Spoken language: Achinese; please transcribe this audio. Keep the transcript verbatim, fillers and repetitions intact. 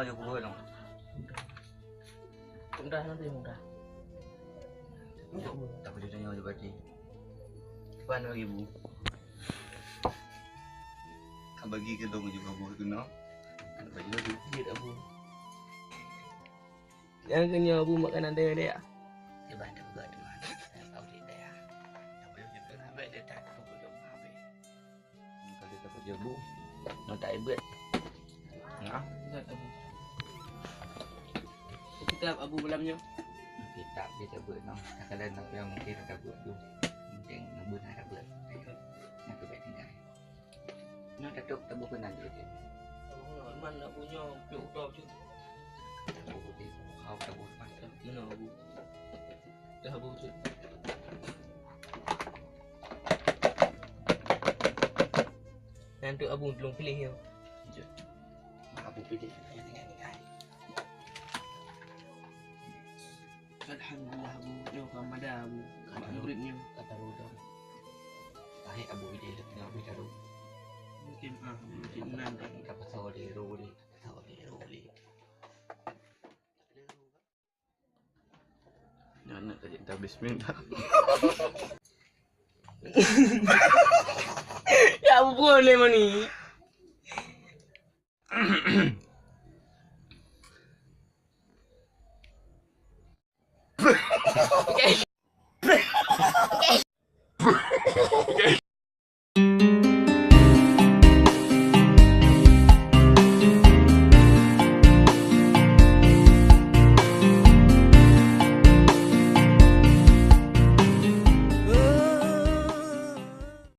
Ayo, gua dong. Mudah nanti mudah. Tak boleh tanya je berarti. Pan lagi, Bu. Ka bagi ke dong juga, Bu, tu, no? Ada bagi lagi. Dia tak, Bu. Yang kenyal, Bu, makanan dia, dia. Dia bantu juga, teman. Tahu dia, dia. Tak boleh juga, sampai dia tak tahu, dia habis. Kalau dapat jabu, nyoe tak ibet. Nah, zat Abu. Kitab Abu malam nyoe. Kitab dia tak buat, nah. Kadang-kadang yang mungkin tak buat tu. Mungkin nak buat, nak buat. Nak buat tinggal. Nah, tak tahu, tak buat pernah dia. Abu nak, man nak punya, piok udah tu. Tak buat dia. Kau tak buat, tak. Mana Abu? Dah, Abu, tu. Nyan tu Abu tulông piléh nyoe. Abu piléh. Alhamdulillah, Abu. Nyoe ka mada, Abu. Ka murit nyoe. Kata Abu tu. Tahe Abu piléh, Abu taruh. Mungkin, ah, mungkin nan. Kata pasal di Ruli. Kata di Ruli. Nyan nak cari dah bismillah. Ya ampun, Lemon ni.